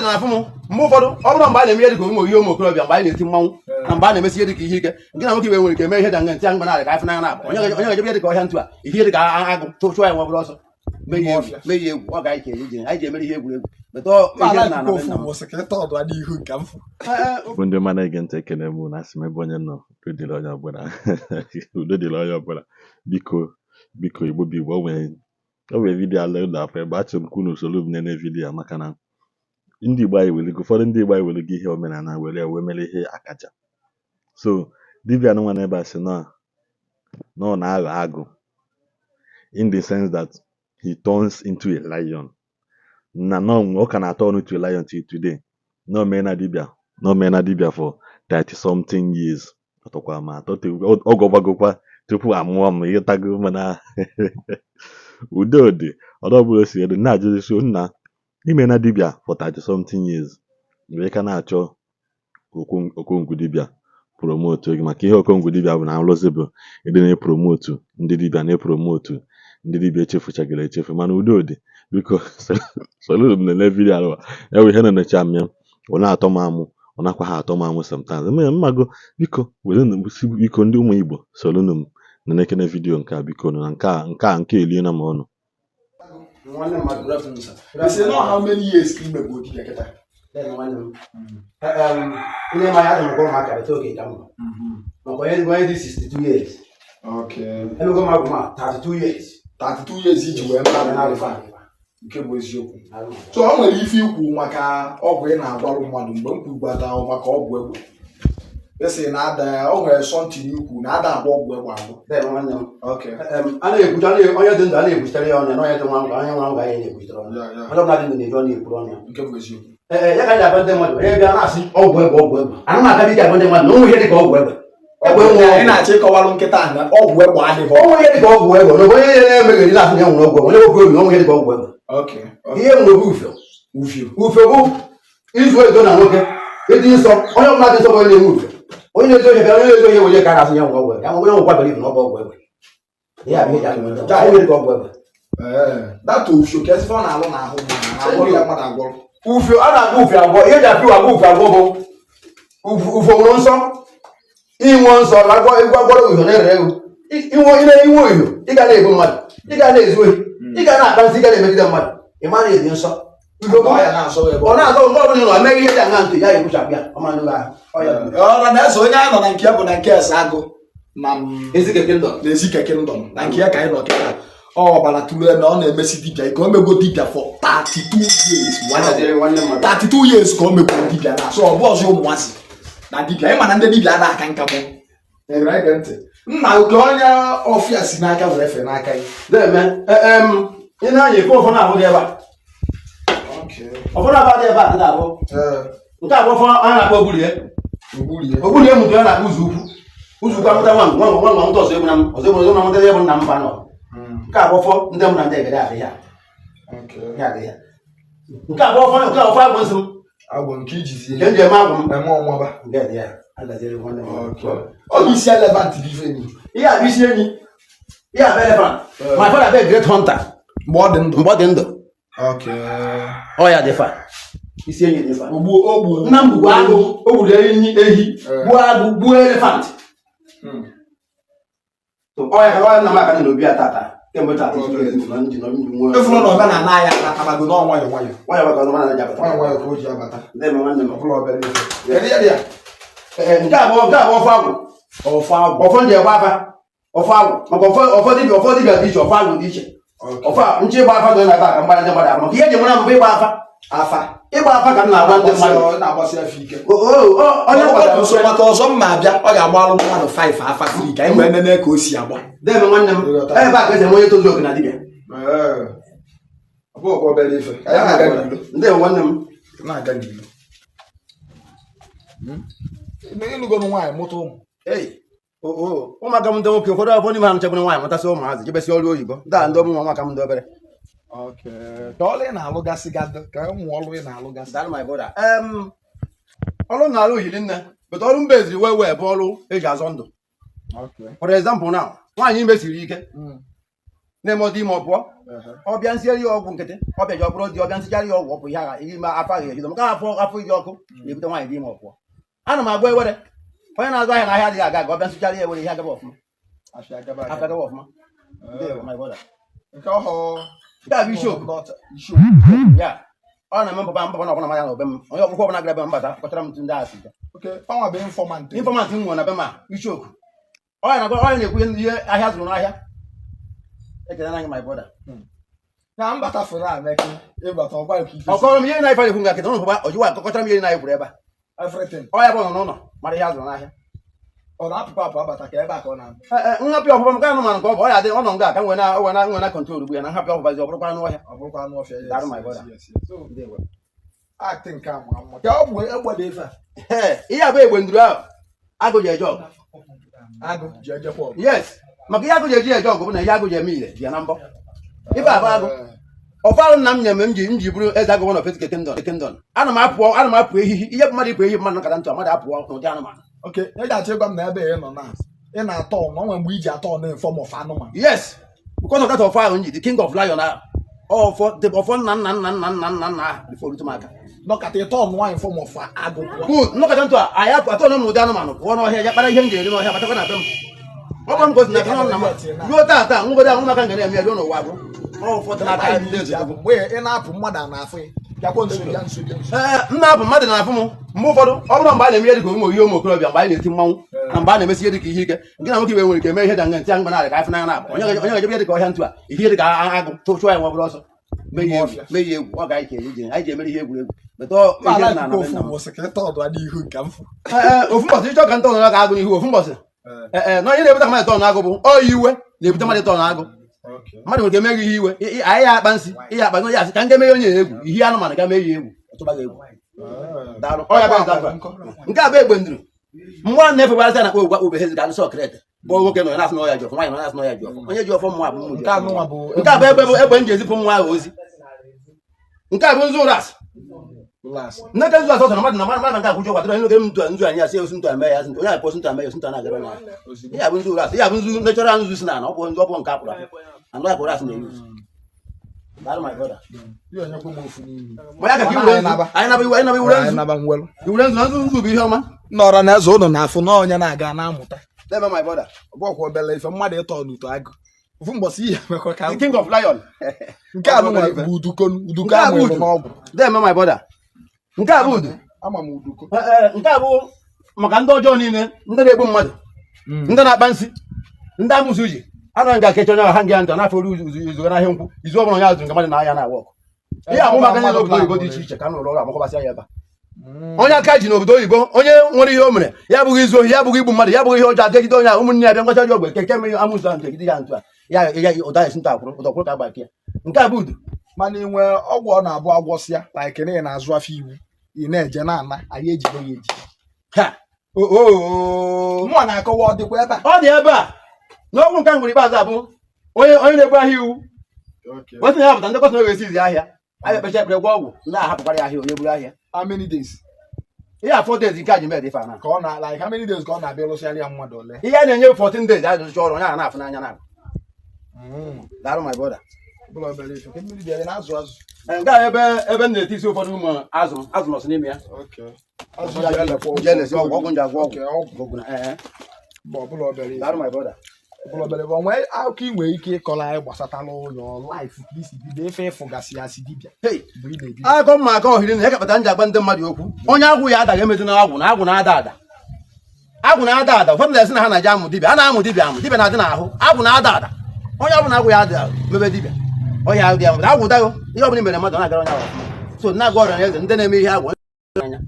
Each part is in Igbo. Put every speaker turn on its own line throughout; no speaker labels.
na-afụ m mgbe ụfọdụ, ọ bụrụ mgbe a na-eme ihe dịka ụmụ ihe ụmụ okorobịa, mgbe anyị na-eti mmanwụ na mgbe a na-emesi ihe dịka ihe ike, nke na nwoke ibe nwere ike eme ihe da nga ntị ya mgbe na-adị ka afụ n'anya na-abụ onye ga-ejebe ihe dịka ọhịa ntu a, ihe dịka agụ chụọ ya, nwa bụrụ ọsọ mee ihe egwu, mee ihe egwu. Ọ ga anyị ji anyị ji emere ihe egwuregwu metọ ihe dị na
Ala ofu ụbọchị ka ịta ọdụ n'ihu nke mfụ.
Bụ ndị ọma na-ege ntị, ekene m na asị m ebe onye nọ, udo dịrị onye ọbụla, udo dịrị onye ọbụla. Biko, biko, Igbo bụ Igbo. O nwere video ala ụlọ afọ ebe achọrọ m ka unu soro m nene video a, maka na ndị Igbo anyị weligo, ụfọdụ ndị Igbo anyị weligo ihe omenala were ya wee mere ihe akaja. So dibịa nwa n'ebe a sị na ọ na-aghọ agụ, in the sense that he turns into a lion, na no ọ ka na-atọ ọnụ to a lion till today, na o mee na dibịa, na o mee na dibịa for 30 something years. Ọtọkwa ma atọ oge ọgbagokwa tupu amụọ m, ịghọtago? Mana udo dị ọdọ ọbụla o si edu na-ajụzi, so nna, ime na dibịa for 30 something years wee ka na-achọ Okongwu dibịa promote gị, maka ihe Okongwu dibịa bụ na alụzi bụ ịdị na-epromote ndị dibịa, na-epromote ndị dibịa echefuchagoro echefu. Mana udo dị. Biko, soro m nele video ahụ. Ya bụ ihe na-enecha m ya, ọ na-atọ m amụ, ọ nakwa ha atọ m amụ sometimes. Mmago, biko were si, biko, ndị ụmụ Igbo, soronu m nenekene video nke a, biko. Na nke a nke eliena m ọnụ.
Nwanne mmadụ, good afternoon, sir.
Ị sị nọ how many years ka ime bụ dibịa kịta?
Then, nwanne m, ihe ma ya dị maka ụmụaka bete oge ka mma maka onye dị 62 years. Emego m agwụ ma 32 years.
32 years iji wee mara
na
na nke bụ eziokwu. So o nwere ife ikwu maka ọgwụ ị na-agwarụ mmadụ mgbe m kwugbata maka ọgwụ egbe, esi na ada o nwere something ikwu na ada agba ọgwụ egbe agwụ.
Then, nwanne m,
Okay.
A na-ekwuchi onye dị ndụ, a na-ekwuchitere ya ọnụ ya, na onye dị nwa ngwa, onye nwa ngwa ya na-ekwuchitere ọnụ. Onye ọbụla dị ndụ na-eji ọnụ ekwuru ọnụ ya.
Nke bụ eziokwu.
Ee, ya ka anyị agwa ndị mmadụ, onye bịa na-asị ọgwụ egbe, ọgwụ egbe, ana m akaba ike agwa ndị mmadụ na onwe ihe dị ka ọgwụ egbe, egbe nwe
Ị
ọgwụ.
na-achọ ịkọwalụ nkịta na ọgwụ egbe adịghị.
Onwe ihe dị ka ọgwụ egbe na onye na-emegheri na-asị na ya nwere ọgwụ egbe, onye nwoke obi na onwe ihe dị ka ọgwụ egbe. Ihe nwere bụ ufio.
Ufio.
Ufe bụ izu edo na nwoke ịdị nsọ. Onye ọbụla dị nsọ bụ onye na-enwe ufe. Onye na-ezo ihe bịara, onye na-ezo ihe were ka a na-asị ya nwere ọgwụ egbe. Ya nwere onye nwekwa believe na ọ bụ ọgwụ egbe. Ihe a bụ ihe eji atụ ndị mmadụ. Onwe dị ka ọgwụ egbe.
Ee, data ufio ka ezigbo ọ na-alụ n'ahụ mmadụ, na-agwọrọ ya mmadụ agwọrọ.
Ufio a na-agba ufio agwọ, ihe eji apịa agba ufio agwọ bụ ufo nwere nsọ, inwe nsọ na agwọ egwu agwọrọ uhio na-ere ego. Inwe ị na-inwe uhio, ị ga na-ebu mmadụ, ị ga na-ezu ohi, ị ga na-akpa nsị, ị ga na-emegide mmadụ, ị ma na ịdị nsọ. Uhio bụ
Ọ ya na-asọ ebe
ọ na-azọ mgbe ọbụla ị nọ eme ihe dị aṅa ntị ya ekwuchapụ ya, ọ ma nụ ahụ. Ọ ya bụ
Ọra na-eze onye anyị nọ na nke ya bụ na nke eze agụ na
Ezike Kingdom.
Na Ezike Kingdom, na nke ya ka anyị nọ kịta. Ọ ọbara tụrụ na ọ na-emesi dibịa ike. O mego dibịa for 32 years. Wow.
Nwanne mmadụ.
32 years ka o megoro dibịa na so ọ bụ ọzọ ụmụazị na dibịa. Ịma na ndị dibịa ada aka nka mụ ege ntị nna oke onye ọfịa si n'aka were efe n'aka ya.
Deme, ị na-anya ife ụfọdụ ahụ dị ebe a, ụfọdụ abụ dị ebe a dị na-abụ nke a bụ ụfọdụ a na-akpọ ogburie.
Ogburie.
Ogburie mụtụ ya na-akpọ ụzọ ukwu, ụzọ ukwu amụta nwa nwa nwa nwa mụta ọzọ egbu na m ọzọ egbu na mụta egbu nna m mba nọ. Nke a bụ ụfọ ndị mụ na ndị egede adịghị ya ya adịghị ya. Nke a bụ ụfọ, nke a ụfọ agwụ nsị m.
Agwụ nke ijizi
nke m ji eme agwụ m.
Eme ọnwaba.
Nke dị ya agaziere nwanne m.
Ọ bụ isi elephant bụ ife enyi.
Ihe a bụ isi enyi, ihe a bụ elephant. My father bụ a great hunter.
Mgbe ọ dị ndụ.
Mgbe ọ dị ndụ. Ọ ya dị fa isi enyi dị fa.
Ogbu ogbu.
Nna m gburu agụ, o gburu enyi, ehi, gbuo agụ, gbuo elephant. Ọ ya ka ọ ya nna m aka dị n'obi ya tata kemgbe tata na ndị nọ ndị nwe.
Efuru na omenala anyị anatabago n'ọ nwayọ nwayọ.
Nwayọ maka ọnụ mana ji abata.
Nwayọ nwayọ ka o ji abata.
Ndị eme nwanne m.
Ọbụla obere ife. Kedu ihe dị ya?
Ee, nke a bụ ọfọ agwụ.
Ọfọ agwụ.
Ọfọ ndị egbe afa, ọfọ agwụ, maka ọfọ dibịa, ọfọ dibịa dị iche, ọfọ agwụ dị iche. Ọfọ a nche ịgba afa dị na ebe a ka mgbara ndị mmadụ afa, maka ihe eji mara mbụ ịgba afa.
Afa.
Ịgba afa ka m na-agba ndị mmadụ.
Ọ na-agbasi afọ ike.
Onye
Ọ
kpatara
nso maka ọzọ m ma abịa, ọ ga-agbalụ mmadụ 5 afa free ka anyị wee nene ka o si agba.
Deme nwanne m, ebe a ka esi eme onye tozu oke na dibịa.
Ọ bụ ọkwa obere ife. Ka anyị na-aga n'ilo.
Ndị nwanne m.
Na-aga n'ilo. Ịlụgo m nwaanyị, mụta ụmụ?
Ei, o ụmụaka m ndị nwoke, ụfọdụ afọ n'ime ha nchekwara nwaanyị, mụtasị ụmụazị, jebesi ọrụ oyibo ndị a, ndị ọmụ nwa m ndị obere.
Ka ọlụ ị na-alụgasị gadụ, ka ụmụ ọlụ ị na-alụgasị.
Daalụ, my brother. Ọrụ m na-arụ hiri nne, but ọrụ mba eziri wee wee bụ ọrụ eji azọ ndụ. For example now, nwaanyị ime siri ike. Na-eme ọdị ime ọ pụọ. Ọbịa nsieri ya ọgwụ nkịtị, ọbịa ji ọ bụrụ di, ọbịa nsichara ya ọgwụ, ọ bụ ihe agha ime afọ ahụ ebido, maka afọ ịdị ọkụ na-ebute nwaanyị dị ime ọ pụọ. Ana m agwa ewere onye na-azụ ahịa na ahịa adịghị aga aga, ọbịa nsichara ya ewere ihe agaba ọfụma.
Afịa agaba
afọ
aga.
Agaba ọfụma. Ndewo, my brother.
Nke ọhọ.
Nke a bụ isiokwu.
Isiokwu.
Ya ọ na-eme mpapa mpapa na ọbụla manya na obe m, onye ọgwụkwọ ọbụla gara ebe m mbata kọchara m ntụ ndị asị.
Okay, fanwa bụ informant.
Informant m nwere na be m a, isiokwu ọ ya na-agwa ọ ya na-ekwu ihe ahịa zụrụ n'ahịa. Ekele gị, my brother.
Na mbata fụrụ a meke ịbata ọgwa ka ife.
Ọ kọrọ m ihe na-ife ekwu nga kịta ụnụ papa ojiwa akọkọchara m ihe na ekwuru ebe a.
Everything.
Ọ ya bụ nọ n'ụlọ mara ihe a zụrụ n'ahịa.
Ọ na-apụkwa apụ abata ka ebe a ka ọ na-abụ?
Ee, nhapụ ọpụpa m ka anụmanụ ka ọ bụ, ọ ya dị ọ nọ nga ka nwere na nwere na nwere na control ugbu ya na nhapụ ọpụpazi ọ bụrụkwa anụ ọhịa.
Ọ bụrụkwa anụ ọfịa, yes.
Daalụ, my brother.
Yes. So acting nke a mara mma ka ọ bụ egbe dị ife a.
Ee, ihe a bụ egbe nduru ahụ agụ ji eje ọgụ.
Agụ ji ejekwa ọgụ?
Yes, maka ihe agụ ji eji eje ọgụ bụ na ihe agụ ji eme ile ji ya na mbọ. Ife a bụ agụ ọfọ ahụ nna m nyere m ji bụrụ eze agụ of Ezike Kingdom. Ana m apụ ehihi ihe bụ mmadụ ịpụ ehihi, mmadụ nkata ntụ mmadụ apụọ n'ụdị anụmanụ.
Okay, ị ga-achọ ịgwa m na ebe ị nọ na ị na-atọ ọ nwere mgbe iji atọ na form of anụmanụ?
Yes, because of that ọfọ ahụ m ji, the king of lion ahụ, ọfọ the ọfọ nna nna nna nna nna nna nna ahụ before rute m aka.
Nọkata ịtọ nwa in form of agụ pụọ?
Good. Nnọkọta ntụ a anyị apụ atọ nọ n'ụdị anụmanụ pụọ n'ọhịa ya kpara ihe m ga-eri n'ọhịa batakwa na be m. Ọ bụrụ m gosi na nọ nna m ruo taa taa nwụgodo ahụ maka nga na-eme ya ruo n'ụwa bụ ọ ụfọdụ n'aka ndị
Iji
eze.
abụ mgbe ị na-apụ mmadụ a na-afụ ya, bịakwa nso, bịa nso, bịa nso.
Ee, m na-apụ, mmadụ na-afụ m. Mgbe ụfọdụ ọ bụrụ mgbe a na-eme ihe dịka ụmụ ihe ụmụ okorobịa, mgbe anyị na-eti mmanwụ na mgbe a na-emesi ihe dịka ihe ike nke na nwoke ibe nwere ike eme ihe da nga ntị mgbe na-arị ka afụ n'anya na-abụ onye ga-ejebe ihe dịka ọhịa ntụ a, ihe dịka agụ chụọ ya nwa bụrụ ọsọ mee ihe egwu, mee ihe egwu ọ ga anyị ji anyị ji emere ihe egwuregwu metọ
Mba,
ihe dị
ala
na
akụkọ
ana
ofu
be nna m.
ụbọchị ka ịtọ ọdụ n'ihu nke mfụ.
Ee, ofu mbọsị ịchọ ka ntọ nọ ka agụ n'ihu ofu mbọsị. Ee, na onye na-ebute mmadụ tọ agụ bụ ọ iwe na-ebute mmadụ tọ agụ. Mmadụ nwere ike eme gị ihe iwe, anyị ya akpa nsị ihe akpa ya asị ka m ga emeghe onye egwu ihe anụmanụ ga mee ya egwu ọtụba gị egwu. Daalụ. Ọ ya bụ eze agụ a. Nke a bụ egbe nduru mmụọ na-efegharịsị a na-akpọ ogwa ube hezi ga alụsị ọkrete bụ nwoke nọ ya na-asị na ọ ya ji ọfọ, nwaanyị nọ na-asị na ọ ya ji ọfọ, onye ji ọfọ mmụọ abụ mmụọ ji
Nke
ọfọ.
anụnwa bụ
Nke a bụ egbe, bụ egbe m ji ezipụ mmụọ ahụ ozi. Nke a bụ nzu ụras.
Last.
Nneke nzu asọ na mmadụ na mmadụ nke akwụjọ gwatara onye nwoke m ntụ nzu anyị asị osi ntụ ame ya asị ntụ onye akpọ osi ntụ ame ya osi ntụ na-agara onye ahụ. Ihe a bụ nzu ụras, ihe a bụ nzu natural nzu si na ana ọ bụ nzu ọ bụ nke akpụrụ akpụ anụ akpụrụ asị na-eyuzu. Daalụ, my brother.
Ihe onyekwa m ofu n'imi.
Ma ya ka ka iwere nzu anyị naba iwe anyị naba iwere
Anyị
nzu
naba nwelu.
Iwere nzu na nzu nzu bụ ihe ọma.
Nọrọ na eze ụnụ na-afụ na onye na-aga na-amụta.
Debe, my brother.
Ọbọkwa obele ife mmadụ ịtọ n'uto agụ ofu mbọsị ihe emekwa ka
The king of lion.
Nke a nụnwa bụ uduko uduko.
Nke a bụ
Amụ
udu.
n'ọgwụ.
Deme, my brother, nke a bụ udu.
Ama m uduko.
Ee, nke a bụ maka ndị ọjọọ niile, ndị na-egbu mmadụ, ndị na-akpa nsị, ndị amụsụ ji anaghị nga akecha onye ahụ ha nga ntọ n'afọ oru izu n'ahịa nkwụ izu ọ bụla onye azụrụ nke mmadụ na-ahịa na-awa ọkụ. Ihe abụ maka ndị n'obodo oyibo dị iche iche ka m rụrụ ọrụ amakọbasịa ya ebe a. Onye aka ji n'obodo oyibo, onye nwere ihe o mere, ya abụghị izu ohi, ya abụghị igbu mmadụ, ya abụghị ihe ọjọọ, aka ejide onye ahụ, ụmụnne ya bịa ngwacha ji ọgwụ keke mere amụsụ ahụ nke gide ya ntụ a ya ya ụda esi ntụ akwụrụ ụdọ kwụrụ ka agba ya. Nke a bụ udu.
Mana ị nwee ọgwụ ọ na-abụ agwọsịa like na ị na-azụ afọ iwu ị na-eje na-ana anyị ejide ya eji?
Ha o o.
Mụọ na-akọwa ọ dịkwa ebe a?
Ọ dị ebe a n'ọgwụ nke nwere ikpeazụ abụ onye na-ebu ahịa iwu wesị na ya pụta ndị kọsịn oge esizi ahịa ahịa ekpecha ekpere gwa ọgwụ ndị ahapụkwara ya ahịa onye buru ahịa.
How many days?
Ihe a 4 days nke a ji mee dị ife a na
Ka ọ na like how many days ka ọ na-abịa lụsịarị ya mmadụ ole?
Ihe a na-enye 14 days ajụjụ ọrụ onye a na-afụ n'anya na daalụ, my brother.
Bụla obere ife ka mmiri bịara na-azụ azụ.
Ee, nke a ebe m na-eti isi ụfọdụ ụmụ azụ azụ nọsị n'ime ya.
Azụ ji elekwa.
Ji elesi ọgwụ, ọgwụ nji agwọ.
Okay,
ọgwụ
ọgwụ.
ọgwụ ee.
Ma ọ bụla obere ife.
Daalụ, my brother.
Ọbụla obere ife. O nwee akụkọ ị nwere ike ịkọrọ anyị gbasatara ụlọ life ka isi bido ife ịfụgasị asị dibịa
Hey,
mgbe ị na-ebido?
Akọ mma aka ohiri na ya kapata nji agba ndị mmadụ okwu onye agwụ ya adaghị emezi na agwụ na agwụ na-ada ada, agwụ na-ada ada. Ụfọdụ na-esi na ha na-eje amụ dibịa, a na-amụ dibịa amụ, dibịa na-adị n'ahụ. Agwụ na-ada ada, onye ọbụla agwụ ya ada mebe dibịa onye ahụ dị ya mebe agwụ dago ihe ọbụla i mere mmadụ ọ na-agara onye ahụ ọfụma. So na-agwa ọrịa na eze ndị na-eme ihe agwụ anya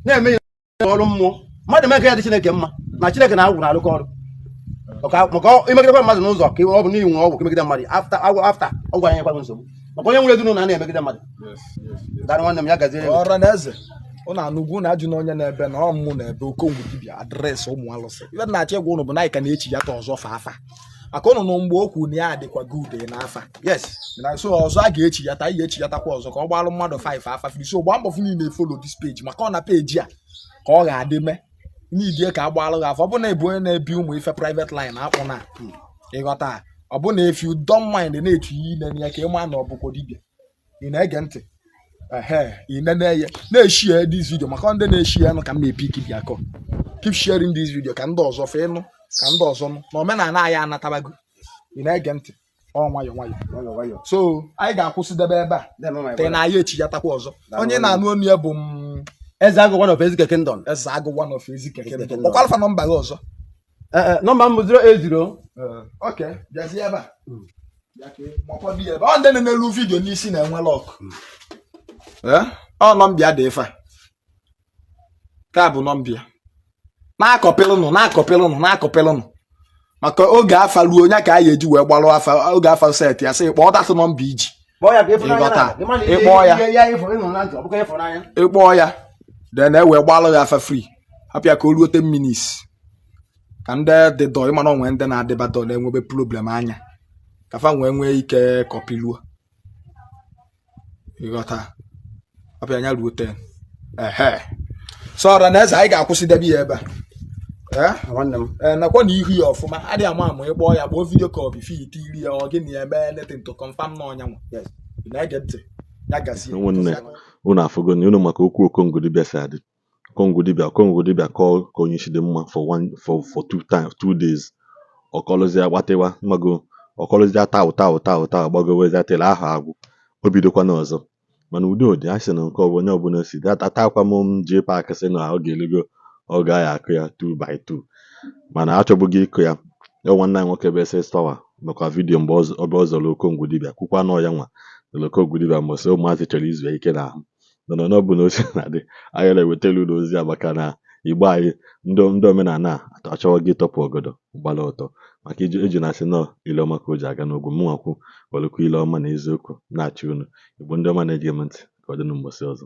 na-eme ihe ọrụ mmụọ mmadụ mee ka ya dị Chineke mma na Chineke na agwụ na-arụkọ ọrụ maka imegidekwa mmadụ n'ụzọ ka ọ bụ n'ihi nwe ọgwụ ka imegide mmadụ after agwụ after ọgwụ anyị nyekwa gị nsogbu maka onye nwere ezinụlọ a na-emegide mmadụ. Daalụ nwanne m, ya gaziere gị.
Ọra na eze ụnụ anụgwu na ajụ na onye na-ebe na ọ mụ na-ebe okongwu dibịa address ụmụ alụsị ife na-achọ ịgwa ụnụ bụ na anyị ka na-echi ya ta ọzọ fa afa maka ụnụ nụ mgbe o kwuru na ya adịkwa good n'afa.
Yes.
Na so ọzọ a ga-echi ya ta anyị ga-echi ya takwa ọzọ ka ọ gbalụ mmadụ 5 afa firi. So gbaa mbọ fụ niile follow this page maka ọ na page a ka ọ ga-adị mee n'idie ka a gbalụ gị afọ. Ọ bụ na ịbụ onye na-ebi ụmụ ife private line akpụ na ịghọta. Ọ bụ na if you don't mind na-etinye ine ya ka ị maa na ọ bụkwa dibịa. Ị na-ege ntị? Ehe, ị nene ya, na-eshare this video maka ndị na-eshare nụ ka m na-epick bịa kọ. Keep sharing this video ka ndị ọzọ fee nụ, ka ndị ọzọ nụ na omenala anyị anatabago. Ị na-ege ntị? Ọ nwayọ nwayọ.
Nwayọ nwayọ.
So anyị ga-akwụsịdebe ebe a.
Dem, my
te
brother.
Na anyị echiyatakwa ọzọ. Onye na-anụ onu ya bụ m
Eze Agụ, one of Ezike Kingdom.
Eze Agụ, one of Ezike
Ezike
Kingdom.
Kingdom.
Kpọkwa alfa nọmba gị ọzọ.
Ee, nọmba m bụ 080.
Ok, bịazie ebe a. Bịa ka ị makwado ya ebe ọ ndị nọ n'elu video n'isi na-enwe luck. Ọ nọmba ya dị ife a ka bụ nọmba ya. Na-akọpịlụnụ, na-akọpịlụnụ, na-akọpịlụnụ maka oge afa ruo onye ka a ya eji wee gbalụ afa. Oge afa set ya sị kpọọ that nọmba iji.
Kpọọ ya ka ịfụnanya.
Ịghọta.
Na ịma na
Ịkpọọ ya.
ihe ya ịfụrụ ịnụ na ntị, ọ bụkwa ịfụnanya.
Ịkpọọ ya, then e wee gbalụ ya afa free. Hapụ ya ka o ruo 10 minutes ka ndị dị dọ ịma na onwe ndị na-adịba dọ na-enwebe problem anya ka fa nwee nwee ike kọpiluo. Ịghọta? Hapụ ya anya ruo 10. Ehe, so ọra na eze, anyị ga-akwụsịdebe ya ebe a. Ee.
Nwanne m.
Ee, nakwa na ihu ya ọfụma adịghị ama ama. Ịkpọọ ya, kpọọ video call before itiri ya ọ gịnị ya eme anything to confirm na ọnya nwa.
Yes.
Ị na-ege ntị? Ya gazie.
Ụmụnne, unu afụgo na unu maka okwu Okongwu dibịa si adị. Okongwu dibịa, Okongwu dibịa call ka onye isi dị mma for one for two times, 2 days. Ọkọlụzie gbatịwa mmago, ọkọlụzie taa taa taa taa, gbagowezia tele ahụ agwụ, o bidokwana ọzọ. Mana udo dị. A sị na nke ọbụla onye ọbụla si atakwa m jee park sị na ọ ga-elugo ọ gaghị akụ ya 2 by 2, mana achọbụghị ịkụ ya. Ya nwanne anyị nwoke bụ SS Power mekwa video mgbe ọbịa ọ zọrọ Okongwu dibịa, kwukwa na ọ ya nwa zọrọ Okongwu dibịa mbọsị ụmụazị chọrọ izu ike n'ahụ. Mana ọ bụ na o si na dị anyị na-ewetara unu ozi a maka na Igbo anyị ndị omenala a achọghị ịtọpụ ọgọdọ gbara ọtọ maka iji eji na-asị nọọ ile ọma ka o ji aga n'ogwu. Mụnwa kwu welụkwa ile ọma na eziokwu na-achị unu. Igbo ndị ọma na-ege m ntị, ka ọ dị na mbọsị ọzọ.